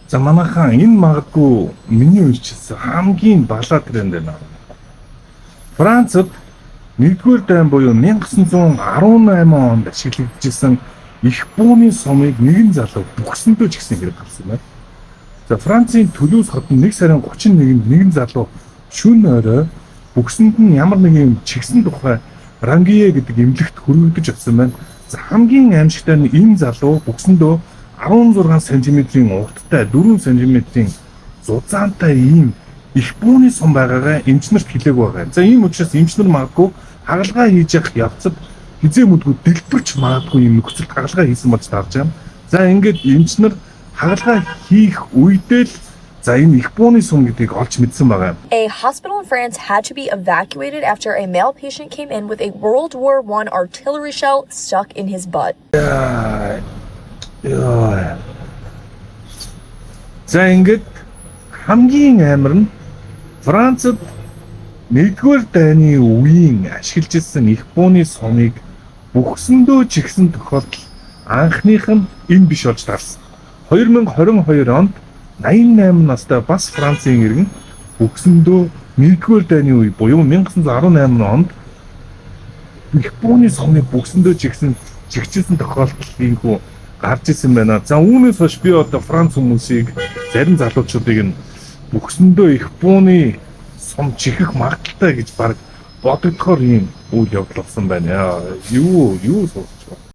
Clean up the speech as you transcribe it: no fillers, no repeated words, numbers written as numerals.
За, манайхан, энэ магадгүй миний уншижсэн хамгийн балаа тренд байна. Францад 1-р дайн буюу 1918 онд ашиглагдчихсан их бууны сумыг нэгэн залуу бүхсэндөө ч гэсэн хэрэг гарсан байна. За, Францын Төлөөс хотод 1 сарын 31-нд нэгэн залуу шөнө орой бүхсэнд нь ямар нэгэн юм чигсэн тухай Рангие гэдэг эмнэлэгт хүргэгдэж авсан байна. За, хамгийн аимшигтай нь энэ залуу бүхсэндөө 16 см-ийн урттай, 4 см-ийн зузаантай ийм их бууны сум байгаагаа эмч нарт хэлээгүй байгаа. За, ийм учраас эмч нар магадгүй хагалгаа хийж явах явцад хэзээ мэдгүй дэлбэрч магадгүй юм нөхцөлд хагалгаа хийсэн болж таарж байгаа. За, ингээд эмч нар хагалгаа хийх үедээ л за энэ их бууны сум гэдгийг олж мэдсэн байгаа. A hospital in France had to be evacuated after a male patient came in with a World War I artillery shell stuck in his butt. Яа. Яа. За, ингээд хамгийн амар нь Францад 1-р дайны үеийн ашиглаж ирсэн их бууны сумыг бүхсэндөө чигсэн тохиолдол анхных нь энэ биш болж таарсан. 2022 онд 88 настай бас Францын иргэн бүхсэндөө 1-р дайны үе буюу 1918 онд их бууны сумыг бүхсэндөө чигчсэн тохиолдол ийнхүү гарч ирсэн байна. За, үүнээс хойш би одоо Франц хүмүүсийг, зарим залуучуудыг нь бүхсэндөө их бууны сум чихэх магадлалтай гэж баг бодогдохоор ийм үйл явдал болсон байна. Яа, юу юу сонсч байна.